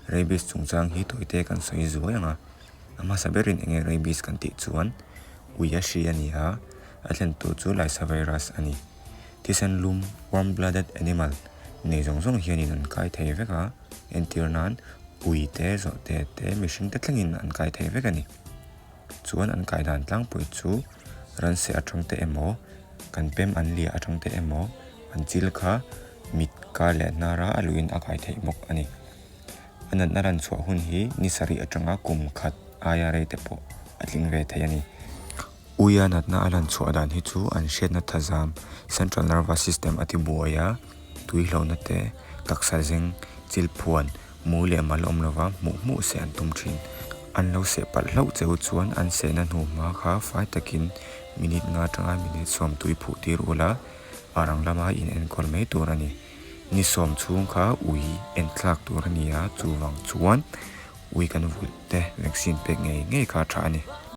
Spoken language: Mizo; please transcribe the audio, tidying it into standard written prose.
Rabies chungchang hi tawite kan sawi zuai ang a. A hmasa berin enge rabies kan tih chuan ui a hri a ni a, a thlentu chu Lyssa virus a ni. Thisen lum, warm blooded animal, nei zawng zawng hianin an kai thei vek a, entir nan ui te, zawhte te, mihring te thlengin an kai thei vek a ni. Chuan an kai dan tlangpui chu ranseh atang te emaw, kan pem an liah atang te emaw, an chil kha mit kar leh hnara a luhin a kai theih bawk a ni. A natna ran chhuah hun hi ni sarih atanga kum khat aia rei te pawh a tling ve thei a ni. Uia natna a lan chhuah dan hi chu an hriatna thazam, central nervous system, a ti buai a, tui hlauhna te, taksa zeng, chil phuan, mu leh mal awm lova hmuh hmuh seh an tum thin. An lo seh palh hlauh cheu chuan an sehna hnu hma kha fai takin minute nga atanga minute sawm tui phuh tir ula, a rang lama in enkawl mai tur a ni. Ni sawm chhung kha ui en thlak tur a ni a, chuvang chuan ui kan vulh te vaccine pek ngei ngei kha a tha a ni.